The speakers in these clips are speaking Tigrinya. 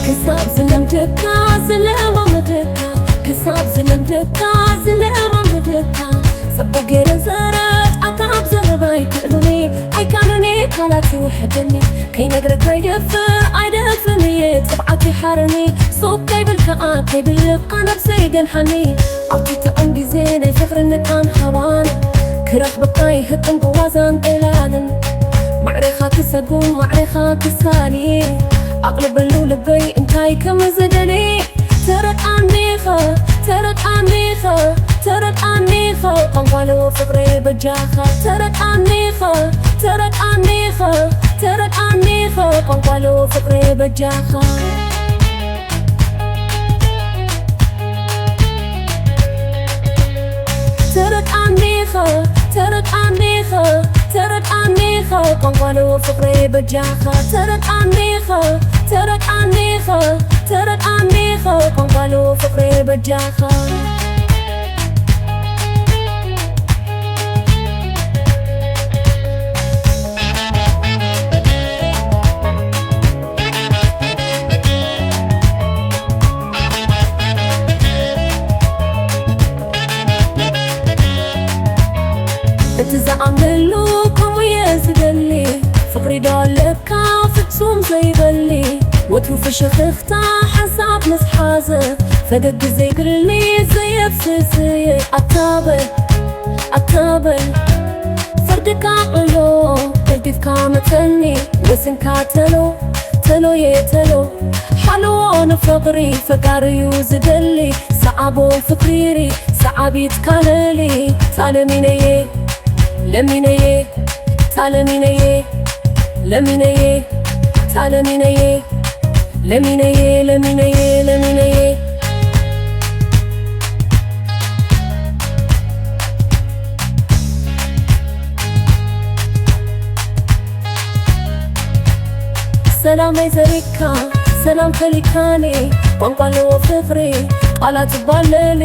ክሳብ ዝለምደካ፣ ዝለማመደካ፣ ክሳብ ዝለምደካ፣ ዝለማመደካ፣ ጽቡቕ ገይረ ዘረድኣካ ኣብ ዘረባ ኣይክእሉኒ፣ ኣይከኣሉኒ ቃላት ይውሕደኒ፣ ከይነግረካ ኣይደፍር፣ ኣይደፍርን እየ፣ ትብዓት ይሓረኒ፣ ሱቕ ከይብል ከኣ ከይብል ልብኻ ነብሰይ ይገንሓኒ፣ ኣብቲ ጥዑም ግዜ ናይ ፍቕርን ንቃን ሃባን፣ ክረኽበካ ይህቅን ብዋዛን ቀላልን፣ ማዕሬኻ ክሰጉም፣ ማዕሬኻ ክሳሊ፣ ኣቕልበሉ ልበይ እንታይ ከም ዝደሊ፣ ተረድኣኒኻ፣ ተረድኣኒኻ፣ ተረድኣኒኻ፣ ቋንቋ ኣለዎ ፍቕረይ በጃኻ፣ ተረድኣኒኻ፣ ተረድኣኒኻ፣ ተረድኣኒኻ፣ ቋንቋ ኣለዎ ፍቕረይ በጃኻ። ተረድኣኒኻ፣ ተረድኣኒኻ፣ ተረድኣኒኻ፣ ቋንቋ ኣለዎ ፍቕረይ በጃኻ። ተረድኣኒኻ፣ ተረድኣኒኻ፣ ተረድኣኒኻ፣ ቋንቋ ኣለዎ ፍቕረይ በጃኻ። እቲ ዝኣምነሉ ከምኡ እየ ዝደሊ፣ ፍቕሪ ዶ ኣለካ ፍጹም ዘይበሊ፣ ወትሩ ፍሽኽታ ሓንሳብ ምስ ሓዘ፣ ፈገግ ዘይብልኒ ዘየፍስስየ፣ ኣታ በል፣ ኣታ በል፣ ፍርድካ ቅሎ፣ ገዲፍካ መጸኒ፣ ወሲንካ ተሎ፣ ተሎየ ተሎ፣ ሓልዎ ንፍቕሪ፣ ፈቃሪዩ ዝደሊ፣ ሰዓቦ ፍቕሪሪ፣ ሰዓቢት ካለሊ፣ ታለሚነየ፣ ለሚነየ፣ ታለሚነየ፣ ለሚነየ፣ ታለሚነየ፣ ለሚነየ፣ ለሚነየ፣ ለሚነየ። ሰላመይ ዘሪግካ፣ ሰላም ፈሊካኒ፣ ቋንቋ ኣለዎ ፍቕሪ፣ ቃላት ባለሊ፣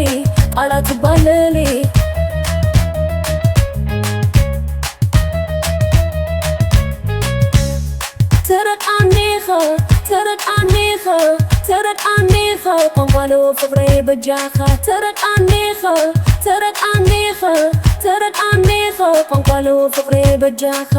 ቃላት ባለሊ። ተረድኣኒኻ፣ ተረድኣኒኻ፣ ተረድኣኒኻ፣ ቋንቋ ኣለዎ ፍቕረይ በጃኻ። ተረድኣኒኻ፣ ተረድኣኒኻ፣ ተረድኣኒኻ፣ ቋንቋ ኣለዎ ፍቕረይ በጃኻ።